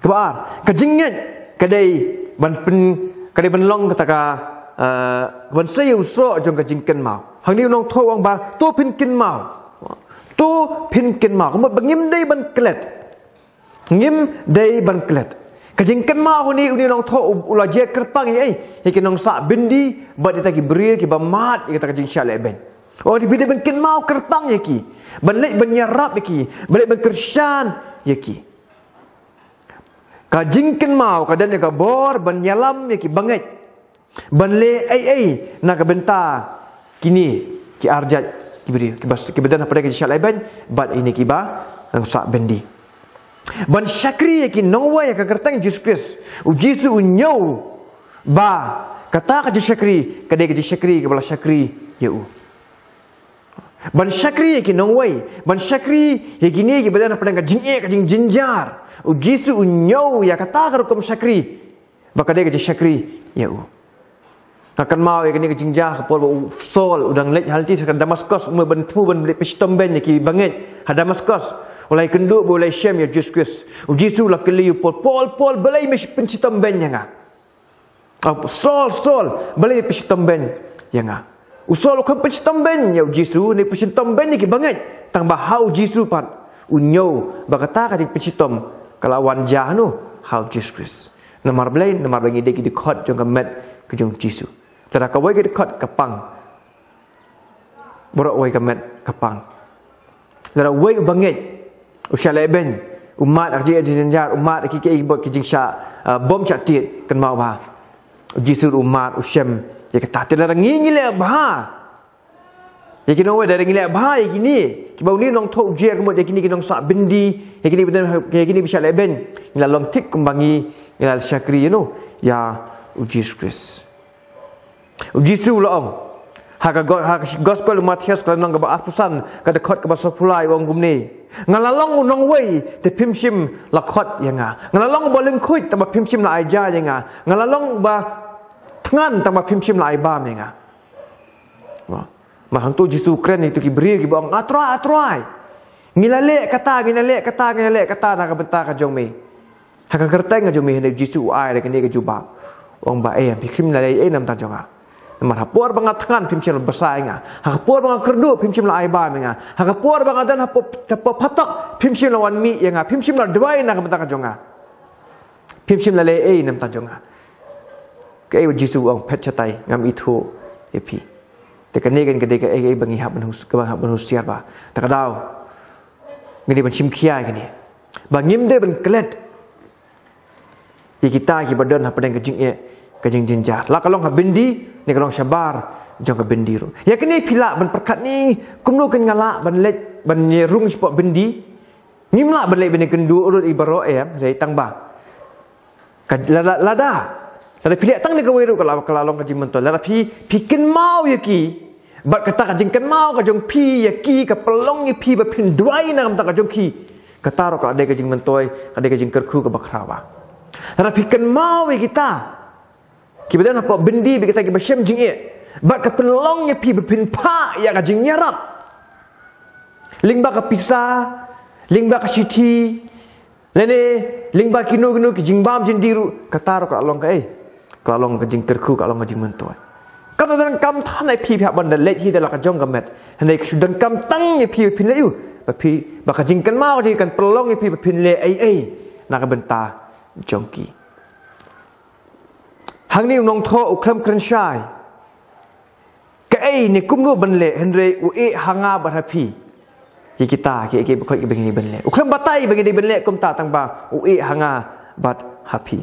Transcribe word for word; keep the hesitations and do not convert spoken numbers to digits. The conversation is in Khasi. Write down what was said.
Kaba ar, ka jingngeit ka dei ban pyn, ka dei ban long kata ka, eh, ban sei u soh jong ka jingkynmaw. Hangne u nongthoh u ong ba to phin kynmaw. To phin kynmaw. Ka mut ba ngim dei ban klet. Ngim dei ban klet. Ka jingkynmaw hangne une u nongthoh u, u la jer kyrpang ïa ei, ïa ki nongsah byndi bad ïa kita ki briew kiba mad ïa kata ka jingshah lehbeiñ. U ong phi dei ban kynmaw kyrpang ïa ki, ban leit ban ïarap ïa ki, ban leit ban kyrshan ïa ki. Ka jingkynmaw ka don ïa ka bor ban ïalam ïa ki bangeit ban leh ei ei na ka bynta kine ki arjait ki briew kiba, kiba don hapdeng ka jingshah lehbeiñ bad ine kiba nongsah byndi. Ban shakri ïa ki nongwei ha ka kyrteng Jisu Khrist. U Jisu u ñiew ba kata ka jingshakri ka dei ka jingshakri kaba la shakri ïa u. Ban shakri ïa ki nongwei, ban shakri ïa kine kiba don hapdeng ka jingeh ka jingjynjar. U Jisu u ñiew ïa kata ka rukom shakri ba ka dei ka jingshakri ïa u. Nga kynmaw ïa kane ka jingjia ha ka por ba u Saul u dang leit ha lynti sha ka Damaskos, u mut ban thmu ban leit pynshitom beiñ ïa ki bangeit ha Damaskos. U la ïakynduh bad u la ïashem ïa u Jisu Khrist. U Jisu u la kylli ïa u Paul, Paul, Paul, balei me pynshitom beiñ ïa nga? Au, Saul, Saul, balei me pynshitom beiñ ïa nga? U Saul u khlem pynshitom beiñ ïa u Jisu, ne pynshitom beiñ ïa ki bangeit. Tang ba ha u Jisu pat u ñiew ba kata ka jingpynshitom ka la wan jia hano? Ha u Jisu Khrist. Namar balei? Namar ba ngi dei ki dkhot jong ka met ka jong u Jisu. Lada kawei ka dkhot ka pang, baroh kawei ka met ka pang. Lada uwei u bangeit u shah lehbeiñ, u mad ha ka jingeh jingjynjar, u mad ha ki, ki, ki, ki jingshah, ah, bom shah tied, kynmaw ba u Jisu u mad, u shem ïa kata. Te lada ngi, ngi leh bha ïa ki nongwei, lada ngi leh bha ïa kine kiba une u nongthoh u jer, ka mut ïa kine ki nongsah byndi, ïa kine ba, ïa kine ba shah lehbeiñ, ngi la long thik kumba ngi, ngi la shakri, you know, ïa u Jisu Khrist. U Jisu u la ong ha ka go-, ha ka gospel u Mathaios ka lynnong kaba arphew san, ka dkhot kaba sawphew lai, u ong kumne: Nga la long u nongwei, te phim shym la khot ïa nga. Nga la long uba lyngkhuid, tang ba phim shym la ai ja ïa nga. Nga la long uba thngan, tang ba phim shym la ai bam ïa nga. Wah. Mar hangto u Jisu u kren ïa kito ki briew kiba ong, A Trai, A Trai, ngi la leh kata, ngi la leh kata, ngi la leh kata na ka bynta ka jong me. Ha ka kyrteng ka jong me. Hynrei u Jisu u ai da kane ka jubab, u ong ba, Em, phi phim la leh ei ei na ka bynta jong nga. Namar ha por ba nga thngan phim shym la bsa ïa nga. Ha ka por ba nga kyrduh phim shym la ai bam ïa nga. Ha ka por ba nga don hapoh, hapoh phatok phim shym la wan mih ïa nga. Phim shym la duwai na ka bynta ka jong nga. Phim shym la leh ei ei na ka bynta jong nga. Kaei ba u Jisu u ong? Phet shatai, ngam ithuh ïa phi. Te kane kan ka dei kaei kaei ba ngi hap ban hus-, kaba hap ban husiar bha. Te ka daw ngi dei ban shim khia ïa kane ba ngim dei ban klet ïa kita kiba don hapdeng ka jingeh ka jingjynjar, la ka long ha byndi ne ka long shabar jong ka byndi ruh. Ïa kane phi lah ban pyrkhat, ni kumno kan nga lah ban leit ban ïarung shapoh byndi? Ngim lah ban leit ban ïakynduh ruh ïa baroh, em, hynrei tang ba ka, lada, lada, lada phi leh tang ne kawei ruh ka la, ka la long ka jingmyntoi. Lada phi, phi kynmaw ïa ki, bad kata ka jingkynmaw ka jong phi ïa ki ka pynlong ïa phi ba phin duwai na ka bynta ka jong ki, kata ruh ka dei ka jingmyntoi, ka dei ka jingkyrkhu kaba khraw bha. Lada phi kynmaw ïa kita kiba don hapoh byndi, bad kita kiba shem jingeh, bad ka pynlong ïa phi ba phin phah ïa ka jingïarap lyngba ka pisa, lyngba ka shithi, lane lyngba kino kino ki jingbam jingdih ruh, kata ruh ka la long kaei? Ka la long ka jingkyrkhu, ka la long ka jingmyntoi. Kam donkam than ïa phi ba phi hap ban da leit hi da la ka jong ka met. Hynrei ka shu donkam tang ïa phi ba phin leh ïa u, ba phi, ba ka jingkynmaw ka jong ki kan pynlong ïa phi ba phin leh ei ei na ka bynta jong ki. Hangne u nongthoh u khlem kren shai kaei ne kumno ban leh, hynrei u ïeh ha nga bad ha phi ïa kita, ki, ki, ki, kiba ngi dei ban leh. U khlem batai ba ngi dei ban leh kumta, tang ba u ïeh ha nga bad ha phi.